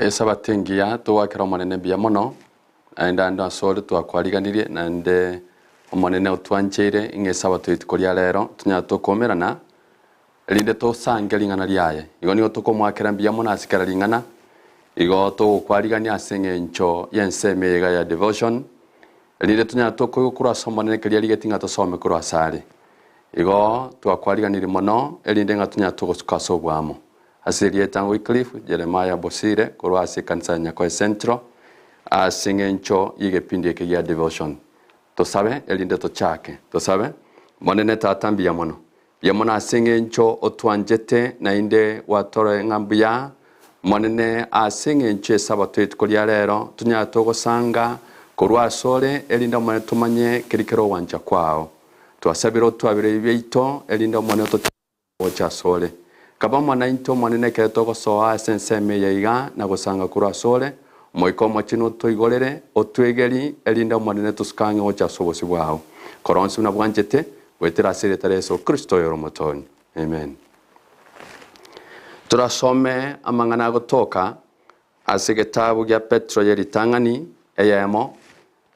Esabato engiya, togoakera Omonene mbuya mono, naende ande asore twakwariganirie, naende Omonene otwancheire ng'a esabato rituko ria rero tonyare tokoumerana, erinde tosange ring'ana riaye. Igo nigo tokomoakera mbuya mono ase kera ring'ana, igo togokwarigania ase eng'encho y'ensemo eye iga ya devotion, erinde tonyare tokoigwa korwa ase Omonene keria arigeti ng'a tosome korwa asare. Igo twakwariganirie mono, erinde ng'a tonyare togosuka ase oboamo. Ase erieta Wycliffe Jeremiah Bosire korwa ase ekanisa ya Nyakoe Central ase eng'encho y'egepindi eke gia devotion. Tosabe erinde tochake. Tosabe, Monene Tata mbuya mono. Mbuya mono ase eng'encho otwanchete naende gwatoroe ng'a mbuya Monene ase eng'encho y'esabato rituko ria rero tonyare togosanga korwa asore erinde Omonene tomanye keri kere ogwancha kwao. Twasabire otwabere ebibe biaito erinde Omonene ototiga Gocha asore. Kaba amo naintwe, Omonene, ekero togosoa ase ensemo eye iga na gosanga korwa asore, Omoika Omochenu otoigorere, otwegeri, erinde, Omonene, tosuke ang'e gocha ase obosio bwao. Kora onsi buna bwanchete, goetera ase erieta ria Yeso Kristo oyore Omotoori. Amen. Torasome amang'ana agotoka ase egetabu gia Petero ye ritang'ani eyemo,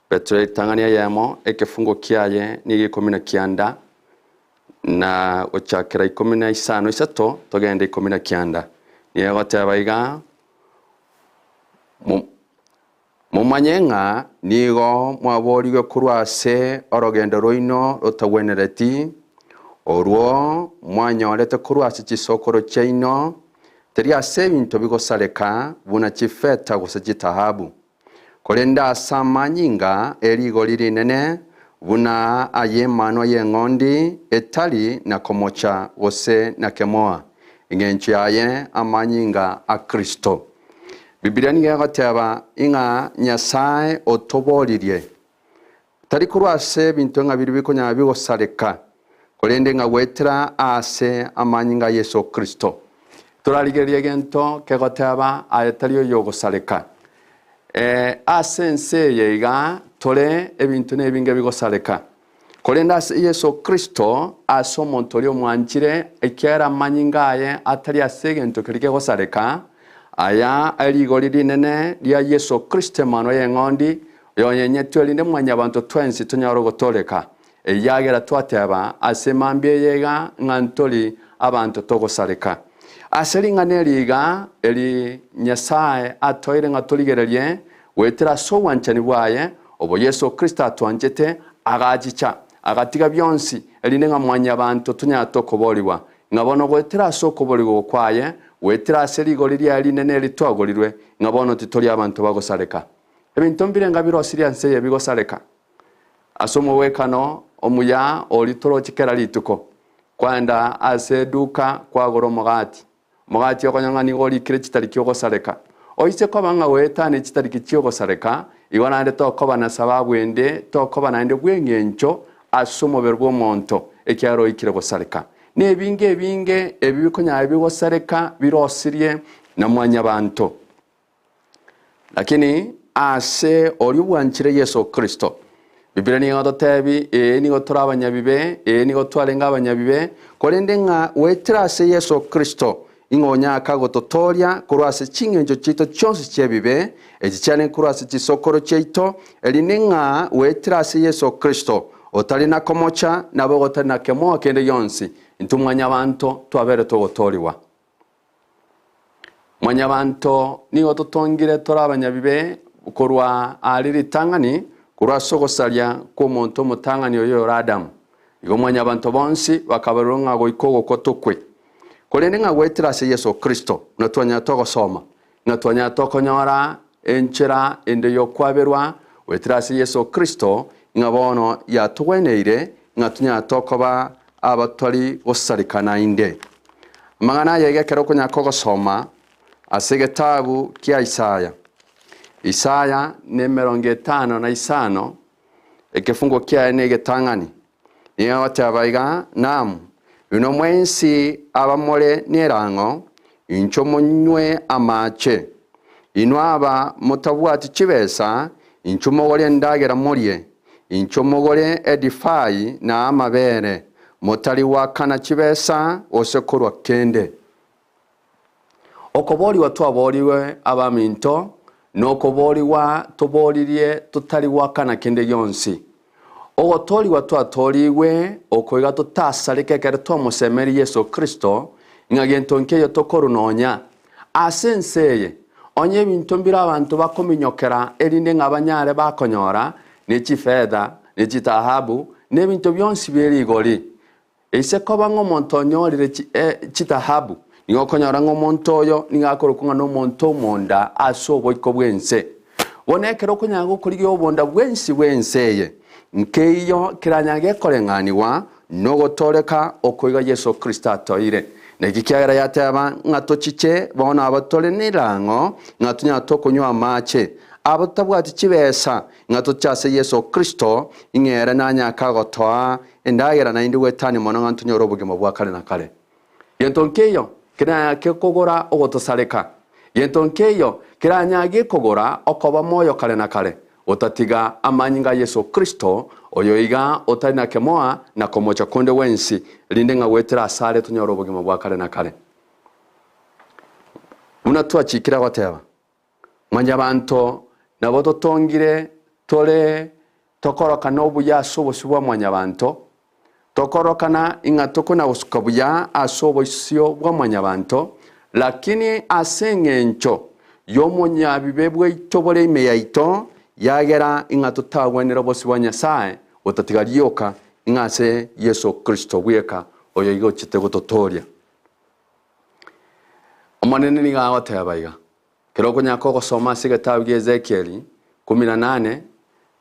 Petero ye ritang'ani eyemo, ekefungo kiaye nigo ikomi na kianda, Na gochakera 13 togende 19. Nigo egoteba iga, Momanye ng'a nigo mwaboorigwe korwa ase orogendo rwaino rotagwenereti, orwo mwanyorete korwa ase chisokoro chiaino, teri ase ebinto bigosareka buna chifeta gose chitahabu, Korende ase amanyinga e rigori rinene, buna ay'emanwa y'eng'ondi etari na komocha gose na kemoa, engencho yaye amanyinga a Kristo. Bibilia nigo egoteba ing'a Nyasae otoboririe, tari korwa ase ebinto ng'a biria bikonyara bigosareka, korende ng'a goetera aase amanyinga a Yeso Kristo. Torarigererie egento kegoteba aye tari oyogosareka. Ee, ase ense eye iga tore ebinto nebinge bigosareka. Korende ase Yeso Kristo, ase omonto oria omwanchire, ekiagera amanyinga aye atari ase egento keria kegosareka, aya erigori rinene ria Yeso Kristo Emanwa y'Eng'ondi, oyonyenyetwe erinde mwanyabanto twensi tonyare ogotooreka. Ekiagera twateba ase mambia eye iga ng'a ntori abanto togosareka. Ase ring'ana eri iga, eri Nyasae atoeire ng'a torigererie, goetera ase obwanchani bwaye, obo Yeso Kristo atwanchete, agachicha, agatiga bionsi, erinde ng'a mwanyabanto tonyare tokoboorigwa, ng'a bono goetera ase okoboorigwa kwaye, goetera ase rigori riaye rinene eri twagorirwe, ng'a bono titori abanto bagosareka. Ebinto mbirenga birosirie ense eye bigosareka? Ase omogwekano omuya oria toroche kera rituko, kwaenda ase eduka kwagora omogati. Omogati okonyora ng'a nigo orikire chitariki ogosareka. Oise koba ng'a goetania chitariki chi'ogosareka, igo naende tokoba na sababu ende, tokoba naende bw'engencho ase omobere bw'omonto, ekiagera oikire gosareka. Nebinge ebinge ebi bikonyara bigosareka birosirie na mwanyabanto. Lakini ase oria obwanchire Yeso Kristo, Biblia nigo egototebi, ee nigo tore abanyabibe, ee nigo twarenge abanyabibe, korende ng'a goetera ase Yeso Kristo, ing'o onyaka gototooria korwa ase ching'encho chiaito chionsi chi'ebibe, echi chiarenge korwa ase chisokoro chiaito, erinde ng'a goetera ase Yeso Kristo, otari na komocha, nabo gotari na kemoa kende gionsi, intwe mwanyabanto twabere togotoorigwa. Mwanyabanto nigo totongire tore abanyabibe korwa aria ritang'ani, korwa ase ogosaria kw'omonto omotang'ani oyo ore Adamu. Igo mwanyabanto bonsi bakabarerwa ng'a goika ogokwa tokwe. Korende ng'a goetera ase Yeso Kristo, buna twanyarete ogosoma, ng'a twanyarete okonyora enchera ende y'okwaberwa goetera ase Yeso Kristo, ng'a bono yatogweneire ng'a tonyarete okoba abatari gosareka naende. Amang'ana aya iga ekero okonyara kogosoma ase egetabu kia Isaya. Isaya nemerongo etano na isano, ekefungo kiaye negetang'ani. Nigo agoteba iga, Naam, inwe mwensi abamore nerang'o, inchuo monywe amache. Inwe aba motabwati chibesa, inchuo mogore endagera morie. Inchuo mogore edifai na amabeere, motari goakana chibesa gose korwa kende. Okoboorigwa twaboorigwe abaminto, nokoboorigwa toboririe totari goakana kende gionsi. Ogotoorigwa twatoorigwe oko iga totasareke ekero twamosemerie Yeso Kristo, ng'a gento nkeiyo tokorwa nonya ase ense eye, onye ebinto mbire abanto bakominyokera erinde ng'a banyare bakonyora, ne chifetha, ne chitahabu, na ebinto bionsi bie rigori. Ise koba ng'a omonto onyorire chitahabu, nigo okonyora ng'a omonto oyo nigo akorokwa ng'a nomonto omonda ase oboiko bw'ense. Bono ekero okonyara gokorigia obonda bwensi bw'ense eye, nkeiyo keranyare gekoreng'anigwa nogotooreka okoiga Yeso Kristo atoire. Naki kiagera yateba ng'a tochiche bono aba tore nerang'o ng'a tonyare tokonywa amache, aba totabwati chibesa ng'a toche ase Yeso Kristo, ing'a ere nanyake agotoa Endagera naende gwetania mono ng'a ntonyore obogima bwa kare na kare. Gento nkeiyo keranyage kogora ogotosareka, gento nkeiyo keranyage kogora okoba moyo kare na kare, gotatiga amanyinga a Yeso Kristo, oyo iga otari na kemoa na komocha konde gwensi, erinde ng'a goetera asare tonyore obogima bwa kare na kare. Buna twachikire goteba, Mwanyabanto nabo totongire tore tokorokana obuya ase obosio bwa mwanyabanto, tokorokana ing'a tokona gosuka buya ase obosio bwa mwanyabanto, lakini ase engencho y'omonyabibe bwaito bore ime yaito, yagera ing'a totagwenera obosio bwa Nyasae, gotatiga rioka ing'a ase Yeso Kristo bweka, oyo iga ochete gototooria. Omonene nigo agoteba iga, Ekero okonyaka ogosoma ase egetabu gia Ezekieli 18,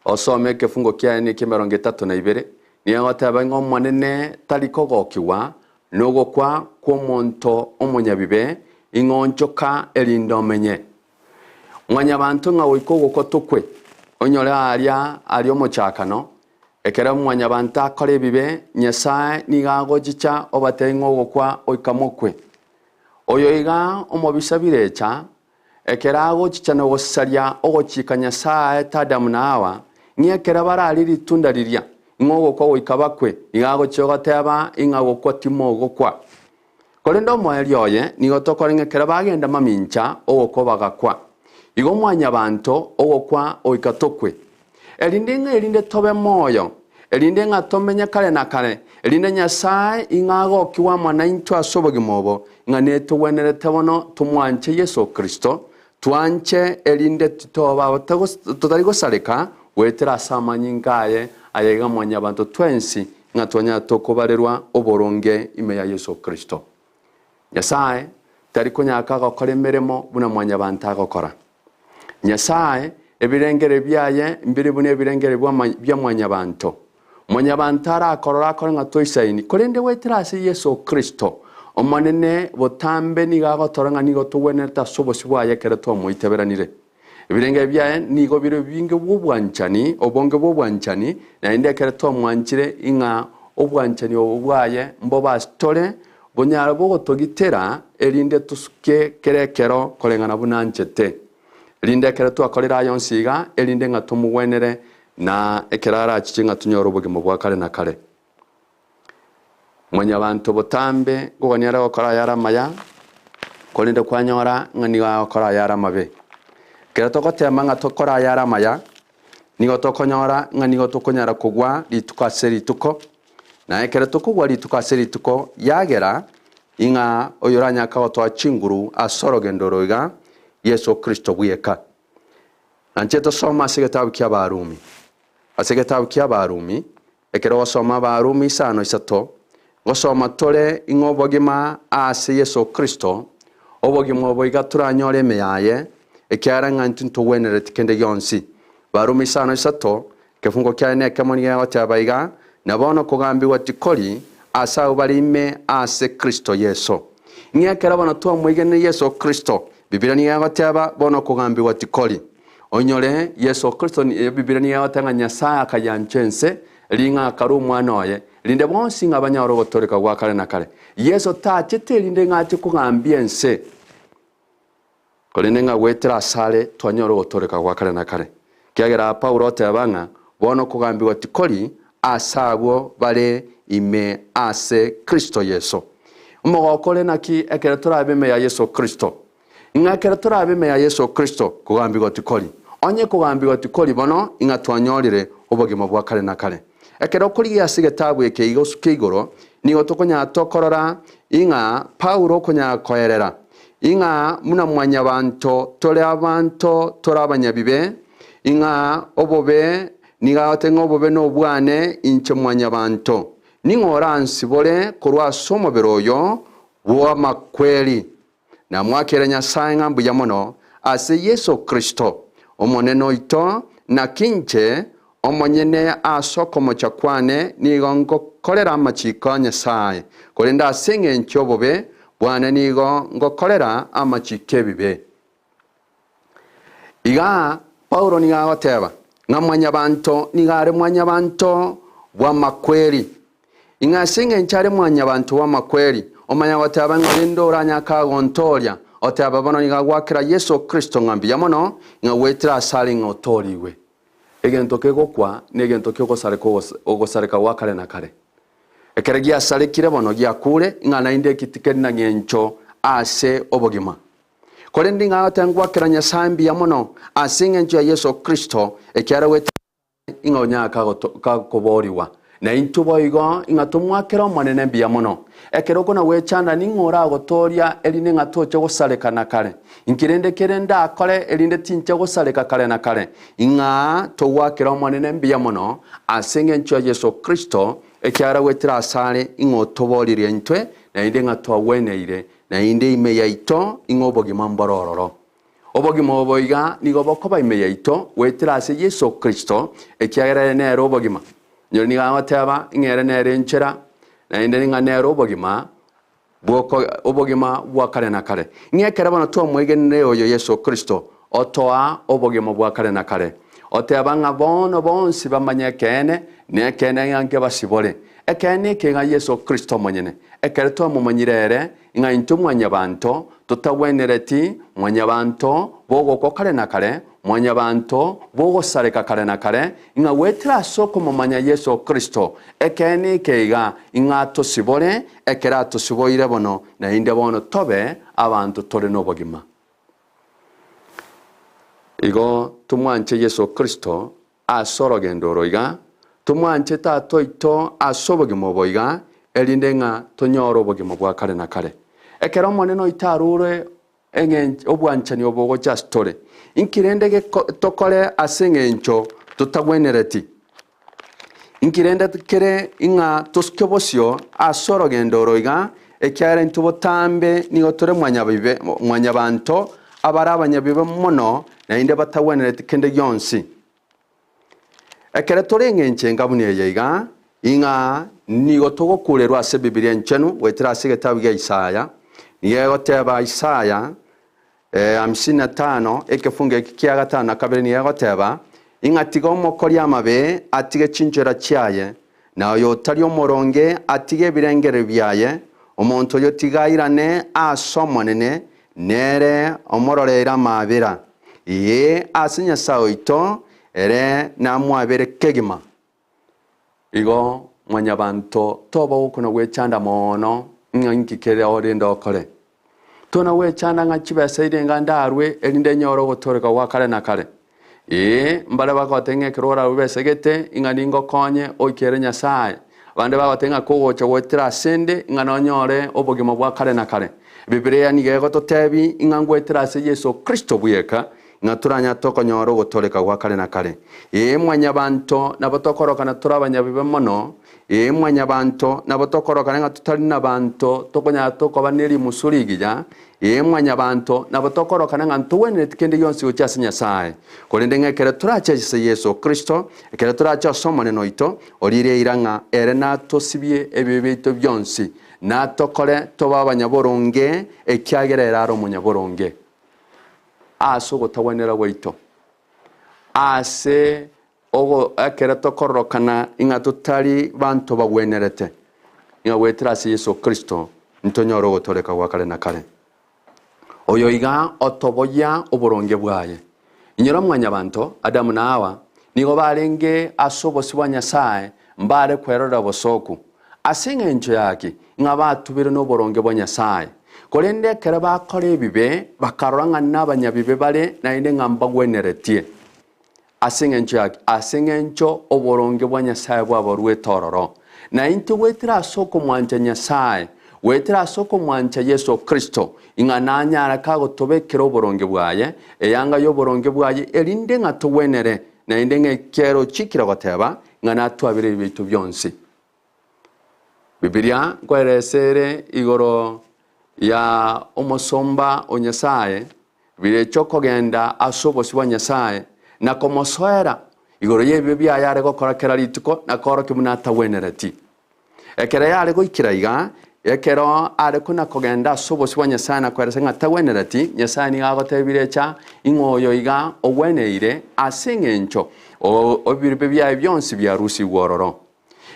osome ekefungo kiaye na eki'emerongo etato na ibere, nigo egoteba ng'a Omonene tari kogokigwa nogokwa kw'omonto omonyabibe, ing'a onchoka erinde omenye. Mwanyabanto ng'a goika ogokwa tokwe, onyore aaria aria omochakano, ekero mwanyabanto akora ebibe, Nyasae nigo agochicha obatebie ng'a ogokwa goika mokwe. Oyo iga omobisa birecha, ekero agochicha na gosaria ogochika Nyasae aete Adamu na Hawa, ng'a ekero bararie ritunda riria, ng'a ogokwa goika bakwe, nigo agochia goteba ing'a gokwa timogokwa. Korende omoerio oye nigo tokore ng'a ekero bagenda mamincha ogokwa bagakwa. Igo mwanyabanto ogokwa goika tokwe. Erinde ng'a erinde tobe moyo, erinde ng'a tomenye kare na kare, erinde Nyasae ing'a agokigwe amo naintwe ase obogima obo, ng'a netogwenerete bono tomwanche Yeso Kristo, twanche erinde titoba totari gosareka goetera ase amanyinga aye, aye iga mwanyabanto twensi ng'a twanyare tokobarerwa oboronge ime ya Yeso Kristo. Nyasae tari konyaka gokora emeremo buna mwanyabanto agokora. Nyasae, ebirengere biaye mbire buna ebirengere bia mwanyabanto. Mwanyabanto arakorore akore ng'a toisaini, korende goetera ase Yeso Kristo, Omonene botambe nigo agotora ng'a nigo togwenerete ase obosio bwaye ekero twamoitaberanire. Ebirengere biaye nigo bire ebinge bw'obwanchani, obonge bw'obwanchani, naende ekero twamwanchire ing'a obwanchani obo bwaye mbobe ase tore, Bonyare bogotogitera, erinde tosuke kera ekero koreng'ana buna anchete. Erinde ekero twakorire aya onsi iga, erinde ng'a tomogwenere, na ekero arachiche ng'a tonyore obogima bwa kare na kare. Mwanyabanto botambe nkogania are gokora ayare amaya, korende kwanyora ng'a nigo agokora ayare amabe. Ekero togotema ng'a tokore ayare amaya, nigo tokonyora ng'a nigo tokonyara kogwa rituko ase rituko, Na ekero tokogwa rituko ase rituko, yagera ing'a oyoranyake gotoa chinguru ase orogendo oro iga, Yeso Kristo bweka. Nanche tosome ase egetabu kia Abarumi. Ase egetabu kia Abarumi, ekero ogosoma Abarumi isano isato, ngosoma tore ing'a obogima aase Yeso Kristo, obogima obo iga toranyore ime yaye, ekiagera ng'a intwe ntogwenereti kende gionsi. Abarumi isano isato, Ekefungo kiaye nekemo nigo egoteba iga, Na bono kogambigwa tikori ase abwo bare ime ase Kristo Yeso. Ng'a ekero bono twamwegenire Yeso Kristo, Bibilia nigo egoteba, bono kogambigwa tikori. Onyore, Yeso Kristo, Ebibilia nigo egoteba ng'a Nyasae akayancha ense, ring'a akarua Omwana oye, erinde bonsi ng'a banyore ogotooreka gwa kare na kare. Yeso tachete erinde ng'a ache kogambia ense. Korende ng'a goetera asare twanyora ogotooreka gwa kare na kare. Ekiagera aa Paulo oteba ng'a bono okogambigwa tikori ase abwo bare ime ase Kristo Yeso. Omogoko ore naki ekero torabe ime ya Yeso Kristo? Ing'a ekero torabe ime ya Yeso Kristo, kogambigwa tikori. Onye kogambigwa tikori bono, ing'a twanyorire obogima bwa kare na kare. Ekero okorigia ase egetabu eke iga osuke igoro, nigo tokonyara tokorora ing'a Paulo okonyara koerera ing'a buna mwanyabanto tore abanto tore abanyabibe, ing'a obobe nigo agote ng'a obobe nobwane inche mwanyabanto. Ning'o oransibore korwa ase omobere oyo bw'amakweri? Namwakere Nyasae ng'a mbuya mono ase Yeso Kristo, Omonene oito, naki inche omonyene ase okomocha kwane nigo ngokorera amachiko a Nyasae, korende ase engencho y'obobe bwane nigo ngokorera amachiko 'ebibe. Iga Paulo nigo agoteba ng'a mwanyabanto nigo are mwanyabanto bw'amakweri. Ing'a ase engencho are mwanyabanto bw'amakweri, omanya goteba ng'a rende oranyake agontooria, oteba bono nigo agwakera Yeso Kristo ng'a mbuya mono, ng'a goetera asare ng'a otoorigwe. Egento kegokwa negento ki'ogosareka ogosareka gwa kare na kare. Ekero giasarekire bono giakure, ng'a naende eki tikeri na ng'encho ase obogima. Korende ing'a agoteba ngwakera Nyasae mbuya mono ase engencho ya Yeso Kristo, ekiagera goetera asare ing'a onyare kagoboorigwa. Na intwe boigo ing'a tomwakere Omonene mbuya mono. Ekero okona gwechanda ning'o oragotooria erinde ng'a toche gosareka na kare? Inki rende kere ndakore erinde tinche gosareka kare na kare? Ing'a togwakera Omonene mbuya mono ase engencho ya Yeso Kristo, ekiagera goetera asare ing'a otobooririe intwe, naende ng'a twagweneire Naende ime yaito ing'o obogima mbore ororo. Obogima obo iga nigo bokoba ime yaito goetera ase Yeso Kristo, ekiagera ere nere obogima. Nyore nigo agoteba ng'a ere nere enchera, naende ng'a nere obogima bw'oko obogima bwa kare na kare. Ng'a ekero bono twamwegenire oyo Yeso Kristo, otoa obogima bwa kare na kare. Oteba ng'a bono bonsi bamanye ekeene, na ekeene ng'a nkebasibore. Ekeene eke ng'a Yeso Kristo omonyene, ekero twamomanyire ere, ng'a intwe mwanyabanto totagwenereti, mwanyabanto b'ogokwa kare na kare, mwanyabanto b'ogosareka kare na kare, ng'a goetera ase okomomanya Yeso Kristo, ekeene eke iga, ng'a atosibore, ekero atosiboire bono, naende bono tobe abanto tore nobogima. Igo tomwanche Yeso Kristo ase orogendo oro iga, tomwanche Tata oito ase obogima obo iga, erinde ng'a tonyore obogima bwa kare na kare. Ekero Omonene oito arure obwanchani obo gocha ase tore, inki rende tokore ase engencho totagwenereti? Inki rende kere ng'a tosuke bosio ase orogendo oro iga, ekiagera intwe botambe nigo tore mwanyabibe, mwanyabanto abare abanyabibe mono, naende batagwenereti kende gionsi? Ekero tore engencho enga buna eye iga, ing'a nigo togokurerwa ase Ebibilia Enchenu goetera ase egetabu gia Isaya, nigo egoteba Isaya 55, ekefungo eki kia gatano na kabere nigo egoteba, Ing'a tiga omokori amabe atige chinchera chiaye, na oyotari omoronge atige ebirengererio biaye, omonto oyio tiga airane ase Omonene, nere omororeire amaabera. Ee, ase Nyasae oito, ere namwabere kegima. Igo mwanyabanto toba gokona gwechanda mono ng'a inki kere orende okore. Tona gwechanda ng'a chibesa irenga ndarwe erinde nyore ogotooreka gwa kare na kare. Ee, mbare bagoteba ng'a ekero orarwe besa gete ng'a ningokonye oikere Nyasae. Abande bagoteba ng'a kogocha goetera asende ng'a nonyore obogima bwa kare na kare. Ebibilia nigo egototebi ng'a ngoetera ase Yeso Kristo bweka Ng'a toranyare tokonyora ogotooreka gwa kare na kare. Ee, mwanyabanto, nabo tokorokana tore abanyabibe mono. Ee, mwanyabanto, nabo tokorokana ng'a totari nabanto tokonyara tokoba ne rimusu rigiya. Ee, mwanyabanto, nabo tokorokana ng'a ntogwenereti kende gionsi gochia ase Nyasae. Korende ng'a ekero torache ase Yeso Kristo, ekero torache ase Omonene oito, oriire eira ng'a ere natosibie ebibe biaito bionsi, natokore tobe abanyaboronge, ekiagera ere are omonyaboronge. Ase ogotagwanera gwaito, ase ekero tokororokana ing'a totari banto bagwenerete, ng'a goetera ase Yeso Kristo ntonyore ogotooreka gwa kare na kare. Oyo iga otoboyia oboronge bwaye. Inyora mwanyabanto, Adamu na Hawa, nigo barenge ase obosio bwa Nyasae, mbare kwerorera obosooku. Ase engencho yaki, ng'a batubire noboronge bwa Nyasae. Korende ekero bakora ebibe, bakarora ng'a nabanyabibe bare, naende ng'a mbagweneretie. Ase engencho yaki? Ase engencho oboronge bwa Nyasae bwabaruete ororo. Na intwe goetera ase okomwancha Nyasae, goetera ase okomwancha Yeso Kristo, ing'a nanyare kagotobekera oboronge bwaye, eyanga y'oboronge bwaye, erinde ng'a togwenere, naende ng'a ekiagera ochikire goteba, ng'a natwabere ebibe biaito bionsi. Bibilia nkoeresa ere igoro ya omosomba o Nyasae, birecha okogenda ase obosio bwa Nyasae na komosoera igoro y'ebibe biaye are gokora kera rituko na koorokia buna atagwenereti. Ekero yare goikera iga, ekero are kona kogenda ase obosio bwa Nyasae na koeresa ng'a tagwenereti, Nyasae nigo agotebia birecha ing'o oyo iga ogweneire ase engencho ebibe biaye bionsi biarusigwe ororo.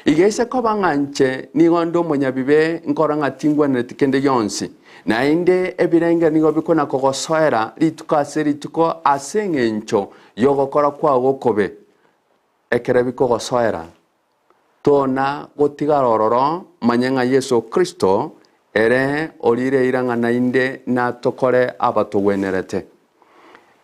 Iga ise koba ng'a inche nigo nde omonyabibe nkorora ng'a tingwenereti kende gionsi, naende ebirenge nigo bikona kogosoera rituko ase rituko ase engencho y'ogokora kwao okobe, ekero bikogosoera, tona gotigara ororo, manya ng'a Yeso Kristo ere orire eira ng'a naende natokore abatogwenerete.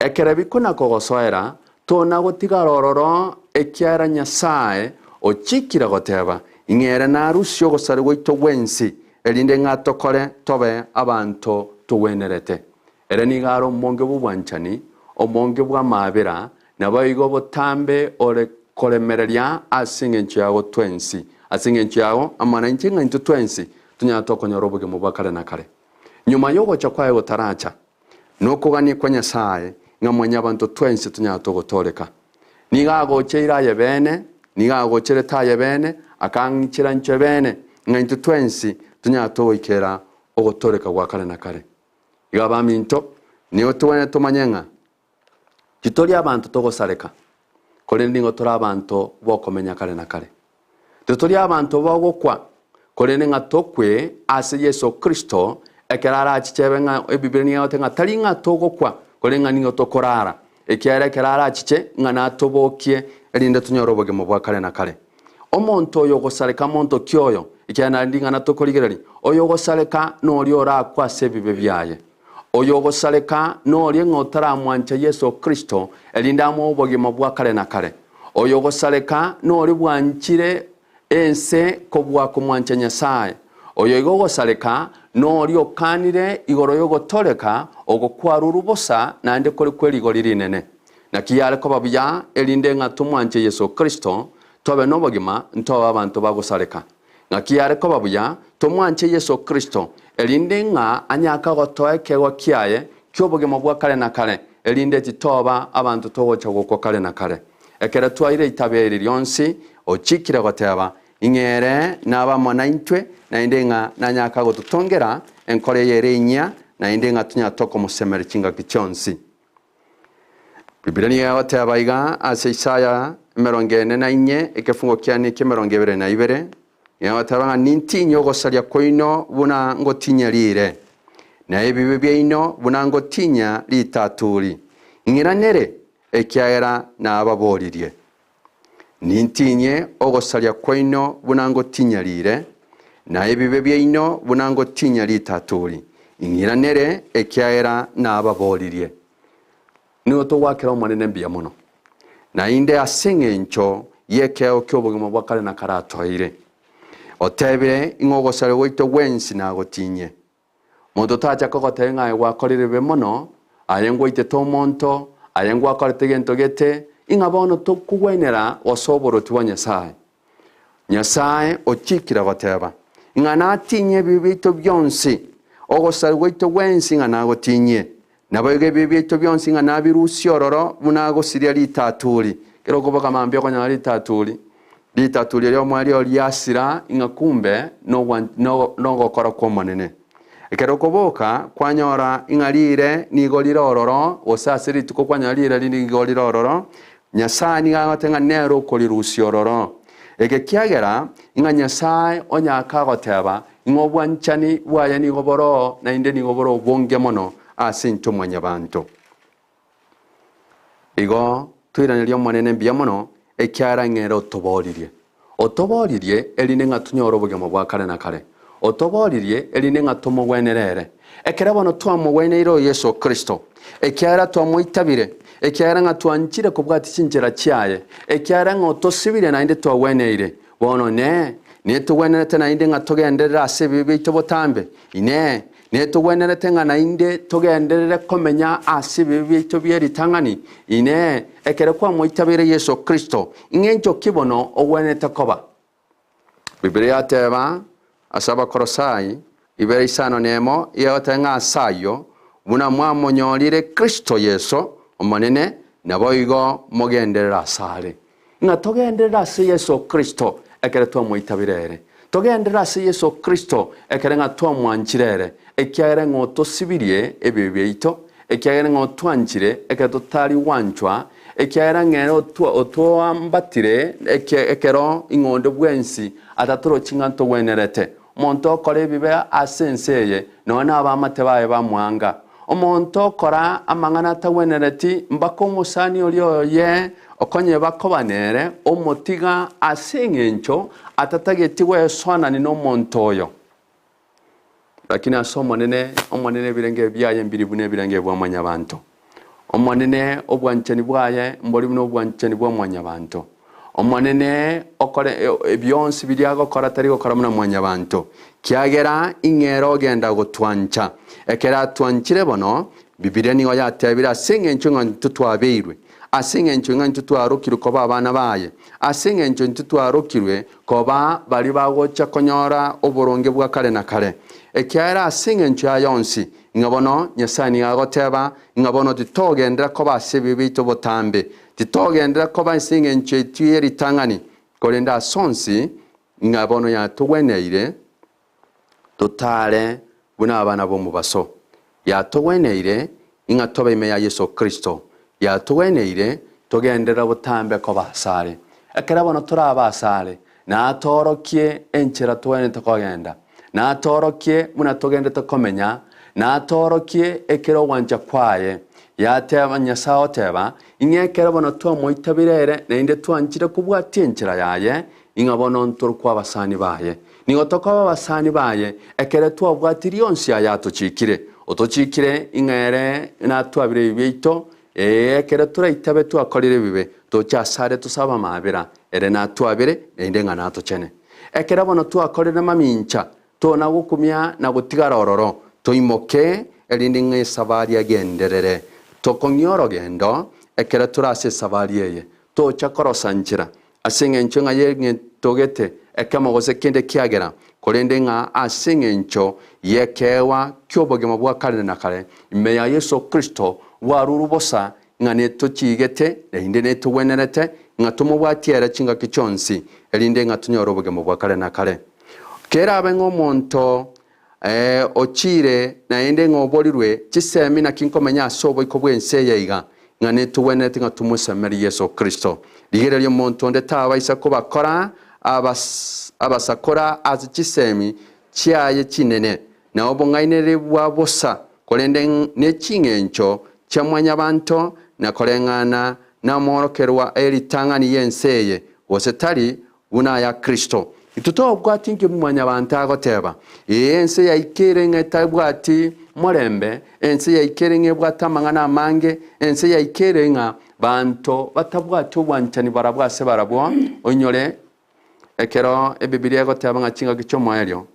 Ekero bikona kogosoera, tona gotigara ororo, ekiagera Nyasae ochikire goteba, Ing'ere narusie ogosari gwaito gwensi, erinde ng'a tokore tobe abanto togwenerete. Ere nigo are omonge bw'obwanchani, omonge bw'amaabera, naboigo botambe ore koremereria ase engencho yago twensi. Ase engencho yago amo nainche ng'a intwe twensi tonyare tokonyora obogima bwa kare na kare. Nyuma y'ogocha kwaye gotaracha, Nokogania kwa Nyasae ng'a mwanyabanto twensi tonyare togotooreka. Nigo agocheire aye beene, nigo agocherete aye beene, akang'ichera inche beene, ng'a intwe twensi tonyare togoikera ogotooreka gwa kare na kare. Igo abaminto, nigo togwenerete tomanye ng'a titori abanto togosareka, korende nigo tore abanto b'okomenya kare na kare. Titori abanto b'ogokwa, korende ng'a tokwe ase Yeso Kristo, ekero arachiche ebe ng'a Ebibilia nigo egoteba ng'a tari ng'a togokwa, korende ng'a nigo tokorara, ekiagera ekero arachiche ng'a natobokie, erinde tonyore obogima bwa kare na kare. Omonto oyo ogosareka monto ki oyo? Ekiagera naende ring'ana tokorigereria, oyo ogosareka noria orakwe ase ebibe biaye. Oyo ogosareka noria ng'a otaramwancha Yeso Kristo, erinde amoe obogima bwa kare na kare. Oyo ogosareka noria bwanchire ense kobua komwancha Nyasae. Oyo igo ogosareka noria okanire igoro y'ogotoreka oko kwarurwe bosa naende kore kwe rigori rinene. Naki yare koba buya erinde ng'a tomwanche Yeso Kristo, tobe nobogima, ntobe abanto bagosareka. Naki yare koba buya tomwanche Yeso Kristo, erinde ng'a anyake gotoa ekeegwa kiaye ki'obogima bwa kare na kare, erinde titoba abanto togocha gokwa kare na kare. Ekero twaire itabe eri rionsi, ochikire goteba, Ing'ere nabe amo naintwe, naende ng'a nanyake gototongera enkoro eye ere enyia, naende ng'a tonyare tokomosemeria chingaki chionsi. Bibilia nigo egoteba iga ase Isaya emerongo ene na inye, ekefungo kiane ki'emerongo ebere na ibere, nigo egoteba ng'a nintinye ogosaria kwaino buna ngotinya riire, na ebibe biaino buna ngotinya ritaturi. Ing'iranere, ekiagera nababoririe. Nintinye ogosaria kwaino buna ngotinya riire, na ebibe biaino buna ngotinya ritaturi. Ing'iranere, ekiagera nababoririe. Nigo togoakera Omonene mbuya mono, naende ase engencho y'ekeegwa ki'obogima bwa kare na kare atoeire. Otebire ing'a ogosaria gwaito gwensi nagotinye. Monto tacha kogotebia ng'a aye gwakorire bobe mono, aye ngwaitete omonto, aye ngwakorete gento gete, ing'a bono tokogwenera gosoa oboruoti bwa Nyasae. Nyasae ochikire goteba, ng'a natinyie ebibe biaito bionsi, ogosarigwa gwaito gwensi ng'a nagotinyie, naboigo ebibe biaito bionsi ng'a nabirusie ororo buna agosiria ritaturi. Ekero okoboka mambia okonyora ritaturi, ritaturi erio omoerio riasira ng'a kumbe nogokora kw'Omonene. Ekero okoboka kwanyora ng'a riire nigo rire ororo, gose ase rituko kwanyora riire nigo rire ororo, Nyasae nigo agoteba ng'a nere okorirusia ororo. Eke kiagera ng'a Nyasae onye akagoteba ng'a obwanchani bwaye nigo bore oo, naende nigo bore obonge mono ase intwe mwanyabanto. Igo toiranerie Omonene mbuya mono, ekiagera ng'a ere otobooririe. Otobooririe erinde ng'a tonyore obogima bwa kare na kare. Otobooririe erinde ng'a tomogwenere ere. Ekero bono twamogweneire oyo Yeso Kristo, ekiagera twamoitabire, ekiagera ng'a twanchire kobwatia chinchera chiaye, ekiagera ng'a otosibirie naende twagweneire, bono inee, netogwenerete naende ng'a togenderere ase ebibe biaito botambe? Inee, netogwenerete ng'a naende togenderere komenya ase ebibe biaito bie ritang'ani? Inee, ekero kwamoitabeire Yeso Kristo, ing'encho ki bono ogwenerete koba? Bibilia yateba ase Abakolosai ibere isano nemo egoteba ng'a ase ayio, buna mwamonyorire Kristo Yeso Omonene, naboigo mogenderere asare. Ng'a togenderere ase Yeso Kristo ekero twamoitabire ere. Togenderere ase Yeso Kristo ekero ng'a twamwanchire ere, ekiagera ng'a otosibirie ebibe biaito, ekiagera ng'a otwanchire ekero totari gwanchwa, ekiagera ng'a ere otwambatire ekero ing'a onde bwensi atatorochi ng'a ntogwenerete. Omonto okora ebibe ase ense eye, nonya nabamate baye bamwanga. Omonto okora amang'ana atagwenereti, mpaka omosani oria oye okonye bakoba nere, omotiga ase engencho atatageti gwesoanani nomonto oyo. Lakini ase Omonene, Omonene ebirenge biaye mbiri buna ebirenge bwa mwanyabanto. Omonene obwanchani bwaye mbori buna obwanchani bwa mwanyabanto. Omonene okore bionsi biria agokora tari gokora buna mwanyabanto, kiagera ing'ere ogenda gotwancha. Ekero atwanchire bono, Bibilia nigo yatebire ase engencho ng'a intwe twabeirwe, ase engencho ng'a intwe twarokirwe koba abana baye, ase engencho intwe twarokirwe koba baria bagocha konyora oboronge bwa kare na kare. Ekiagera ase engencho yaye onsi, ng'a bono Nyasae nigo agoteba, ng'a bono titogenderera koba ase ebibe biaito botambe, titogenderera koba ase engencho yaito ye ritang'ani, korende ase onsi, ng'a bono yatogweneire totaare buna abana b'omobaso. Yatogweneire ing'a tobe ime ya Yeso Kristo. Yatogweneire togenderere botambe koba asare. Ekero bono torabe asare, natoorokie enchera togwenerete kogenda, natoorokie buna togenderete komenya, natoorokie ekero ogwancha kwaye. Yateba, Nyasae oteba, ing'a ekero bono twamoitabire ere naende twanchire kobwatia enchera yaye, ing'a bono ntorokwe abasani baye. Nigo tokoba abasani baye ekero twabwatirie onsi aya atochiikire. Otochiikire ing'a ere natwabire ebibe biaito, ee, ekero toraitabe twakorire ebibe, toche asare tosabe amaabera, ere natwabere, naende ng'a natochene. Ekero bono twakorire mamincha, tona gokumia na gotigara ororo, toimoke, erinde ng'a esabari egenderere. Tokong'ia orogendo ekero tore ase esabari eye, tocha korosa nchera, Ase engencho ng'a y'egetogete ekemo gose kende kiagera, korende ng'a ase engencho y'ekeegwa ki'obogima bwa kare na kare ime ya Yeso Kristo bwarurwe bosa, ng'a netochiigete naende netogwenerete ng'a tomobwatie ere chingaki chionsi, erinde ng'a tonyore obogima bwa kare na kare. Kerabe ng'a omonto ochiire naende ng'a oborirwe chisemi naki nkomenya ase oboiko bw'ense eye iga, ng'a netogwenerete ng'a tomosemerie Yeso Kristo. Rigereria omonto onde tabaisa kobakora abasakora ase chisemi chiaye chinene, na obong'ainereria bwa bosa, korende neching'encho chia mwanyabanto, na koreng'ana namorokerwa e ritang'ani y'ense eye, gose tari buna aya Kristo. Intwe tobwati inki Mwanyabanto agoteba? Ee, ense yaikeire ng'a etabwati morembe, ense yaikeire ng'a ebwate amang'ana amange, ense yaikeire ng'a banto batabwati obwanchani barabwo ase barabwo. Oinyore ekero Ebibilia egoteba ng'a chingaki chi'omoerio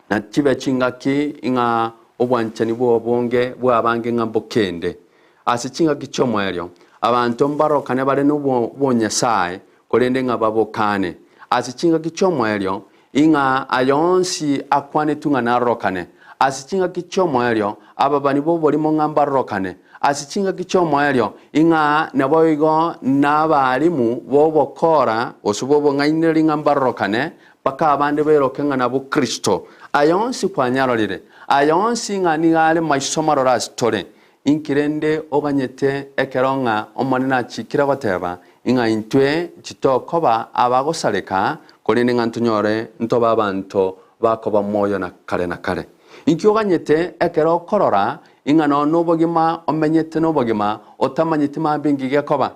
na chibe chingaki ng'a obwanchani bw'obonge bw'abange ng'a mbokende. Ase chingaki chi'omoerio abanto mbarokane bare nobonyasae, korende ng'a babokane. Ase chingaki chi'omoerio ing'a aya onsi akwanetwe ng'a narorokane. Ase chingaki chi'omoerio ababani b'oborimo ng'a mbarorokane. Ase chingaki chi'omoerio ing'a naboigo nabarimu b'obokora gose b'obong'ainereria ng'a mbarorokane, mpaka abande bairoke ng'a nabwo Kristo. Aya onsi kwanyarorire, aya onsi ng'a nigo are maiso marore ase tore. Inki rende oganyete ekero ng'a Omonene achikire goteba, ing'a intwe titokoba abagosareka, korende ng'a ntonyore ntobe abanto bakoba moyo na kare na kare? Inki oganyete ekero okorora ing'a nonya nobogima omenyete nobogima otamanyeti mambia inki gekoba?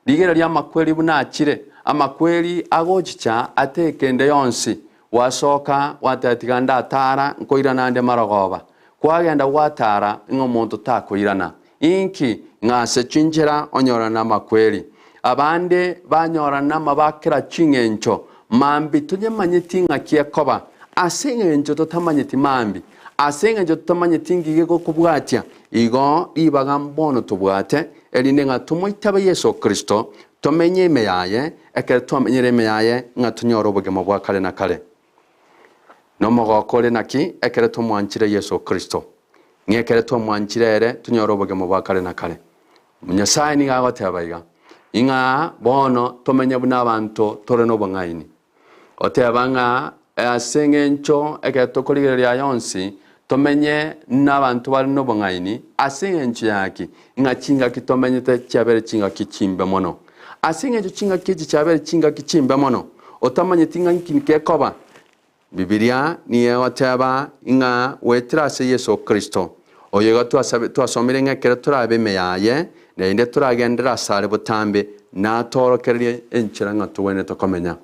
Rigereria amakweri buna achire, amakweri agochicha ate ekende yonsi. Gwasoka, gwateba tiga ndatara, nkoirana nde marogoba. Kwagenda gwatara, ng'a omonto takoirana. Inki? Ng'a ase chinchera onyorane namakweri. Abande banyorana namabakera ching'encho, mambi tonyemanyeti ng'aki ekoba. Ase engencho totamanyeti mambi, ase engencho totamanyeti nki gegokobwatia, igo ribaga mbono tobwate, erinde ng'a tomoitabe Yeso Kristo, tomenye ime yaye, ekero twamenyire ime yaye, ng'a tonyore obogima bwa kare na kare. Nomogoko ore naki ekero twamwanchire Yeso Kristo, ng'a ekero twamwanchire ere tonyore obogima bwa kare na kare. Nyasae nigo agoteba iga, ing'a bono tomenye buna abanto tore nobong'aini. Oteba ng'a ase engencho ekero tokorigereria aya onsi, tomenye nabanto bare nobong'aini, ase engencho yaki? Ng'a chingaki tomenyete chiabere chingaki chimbe mono. Ase engencho chingaki echi chiabere chingaki chimbe mono, otamanyeti ng'a nki gekoba. Bibilia nigo egoteba ng'a goetera ase Yeso Kristo, oyo iga twasomire ng'a ekero torabe ime yaye, naende toragenderere asare botambe, natoorokererie enchera ng'a togwenerete komenya.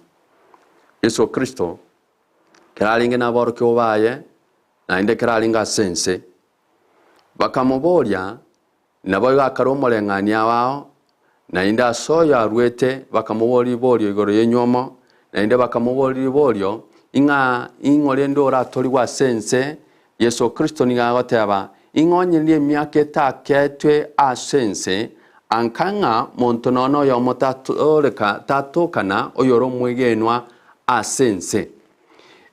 Yeso Kristo ekero arenge naborokigwa baye, naende ekero arenge ase ense, bakamoboria, Naboigo akare omoreng'ania ao, naende ase oyo aruete bakamoboria riborio igoro y'enywomo, naende bakamoboria riborio, ing'a ing'o rende oratorigwe ase ense? Yeso Kristo nigo agoteba, Ing'a onye nemiaka etaketwe ase ense, anka ng'a monto nonya oyomo tatoreka tatokana oyore omwegenwa ase ense.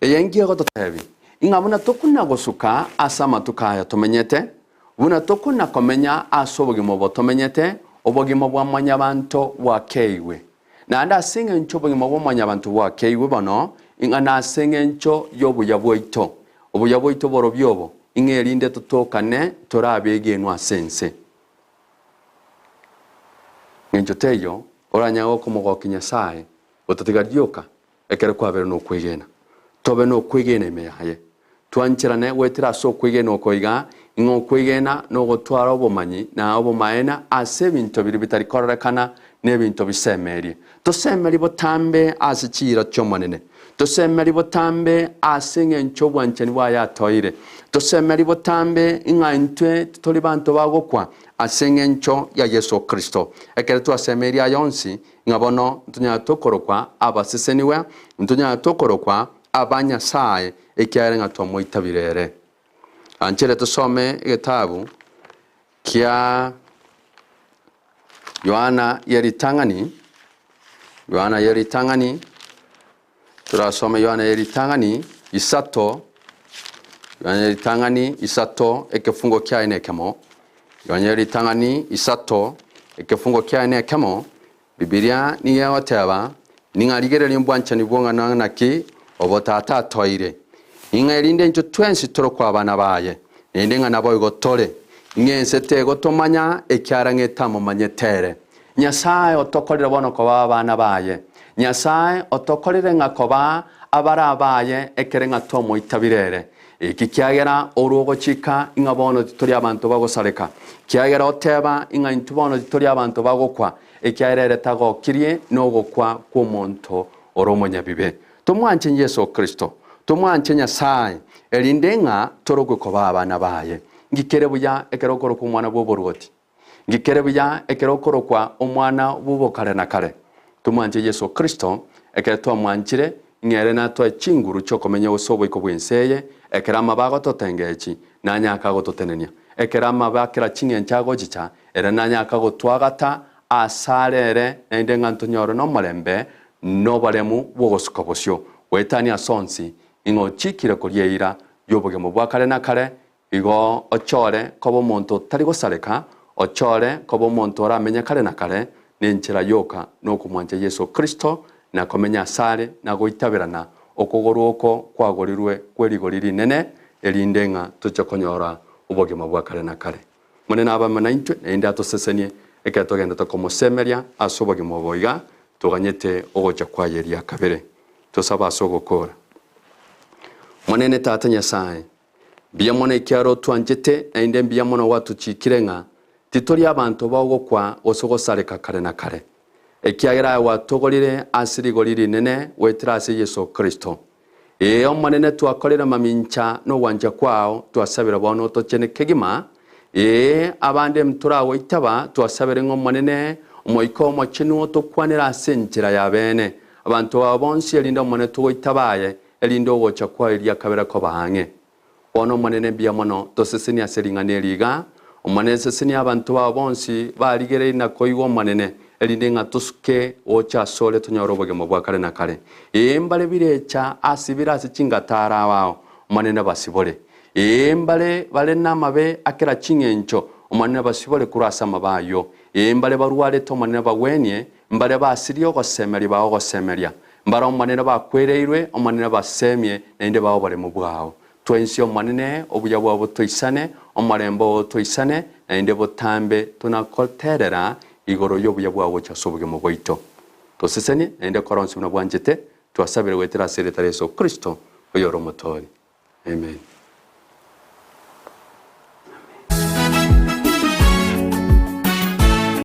Eye engiya egototebia, ing'a buna tokona gosuka ase amatuko aya tomenyete, Buna tokona komenya ase obogima obo tomenyete, obogima bwa mwanyabanto bwakeigwe. Naende ase engencho obogima bwa mwanyabanto bwakeigwe bono, ing'a nase engencho y'obuya bwaito, obuya bwaito borobio obo, ing'a erinde totokane tore abegenwa ase ense. Engencho teiyo oranyare gokomogokia Nyasae, gotatiga rioka Ekero kwabeire nokwegena, tobe nokwegena ime yaye. Twancherane goetera ase okwegena oko iga, ng'a okwegena nogotwara obomanyi na obomaene ase ebinto biria bitari kororekana na ebinto bisemerie. Tosemerie botambe ase chiira chi'Omonene. Tosemerie botambe ase engencho obwanchani bwaye atoeire. Tosemerie botambe ng'a intwe titori banto bagokwa ase engencho ya Yeso Kristo. Ekero twasemerie aya onsi, Ng'a bono ntonyare tokorokwa abasesenigwe, ntonyare tokorokwa aba Nyasae, ekiagera ng'a twamoitabire ere. Anchere tosome egetabu kia Yohana ye ritang'ani, Yohana ye ritang'ani, torasome Yohana ye ritang'ani isato, Yohana ye ritang'ani isato ekefungo kiaye nekemo, Yohana ye ritang'ani isato ekefungo kiaye nekemo, Bibilia nigo egoteba, Ning'a rigereria mbwanchani bw'ong'ana naki obo Tata atoeire, ing'a erinde intwe twensi torokwe abana baye, naende ng'a naboigo tore, ing'a ense tegotomanya ekiagera ng'a etamomanyete ere. Nyasae otokorire bono koba abana baye. Nyasae otokorire ng'a koba abare abaye ekere ng'a twamoitabire ere. Eki kiagera orwe ogochika ing'a bono titori abanto bagosareka. Kiagera oteba ing'a intwe bono titori abanto bagokwa, ekiagera ere tagokirie nogokwa kw'omonto ore omonyabibe. Tomwanche Yeso Kristo, tomwanche Nyasae, erinde ng'a torokwe koba abana baye. Nki kere buya ekero okorokwa omwana bw'oboruoti? Ngikere buya ekero okorokwa omwana bw'obokare na kare. Tomwanche Yeso Kristo, ekero twamwanchire, ng'a ere natoe chinguru chi'okomenya gose oboiko bw'ense eye, ekero amabe agototengechi, nanyake agototenenia. Ekero amabe akera ching'encho agochicha, ere nanyake agotwagata asare ere, naende ng'a ntonyore nomorembe noboremu bw'ogosuka bosio. Goetania ase onsi, ing'a ochikire koria eira y'obogima bwa kare na kare, Igo ochore koba omonto otari gosareka, ochore koba omonto oramenye kare na kare, nenchera yoka nokomwancha Yeso Kristo, na komenya asare, na goitaberana okogorwa oko kwagorirwe kwe rigori rinene, erinde ng'a toche konyora obogima bwa kare na kare. Omonene abe amo naintwe, naende atosesenie ekero togenderete komosemeria ase obogima obo iga toganyete ogocha kwaye eria kabere. Tosabe ase ogokora. Omonene Tata Nyasae, Mbuya mono ekiagera otwanchete, naende mbuya mono gwatochiikire ng'a titori abanto b'ogokwa gose gosareka kare na kare, ekiagera aye gwatogorire ase rigori rinene goetera ase Yeso Kristo. Ee, Omonene, twakorire mamincha nogwancha kwao, twasabire bono otochene kegima. Ee, abande mtoragoitaba, twasabire ng'a Omonene, Omoika Omochenu otokwanere ase enchera ya beene, abanto bao bonsi, erinde Omonene togoitaba aye, erinde ogocha kwao eria kabere koba ang'e. Bono Omonene mbuya mono, tosesenie ase ring'ana eri iga. Omonene sesenia abanto bao bonsi barigereiri na koigwa Omonene, erinde ng'a tosuke gocha asore tonyore obogima bwa kare na kare. Ee, mbare birecha asibire ase chingataara ao, Omonene basibore. Ee, mbare bare namabe a kera ching'encho, Omonene basibore korwa ase amabe ayio. Ee, mbare barwarete, Omonene bagwenie, mbare basirie ogosemeria bae ogosemeria. Mbare Omonene bakwereirwe, Omonene basemie, naende bae oboremu bwao. Twensi Omonene, obuya bwao botoisane, omorembe oo otoisane, naende botambe tonagoterera igoro y'obuya bwao gocha ase obogima bwaito. Tosesenie, naende kora onsi buna bwanchete, twasabire goetera ase erieta ria Yeso Kristo, oyore Omotoori. Amen.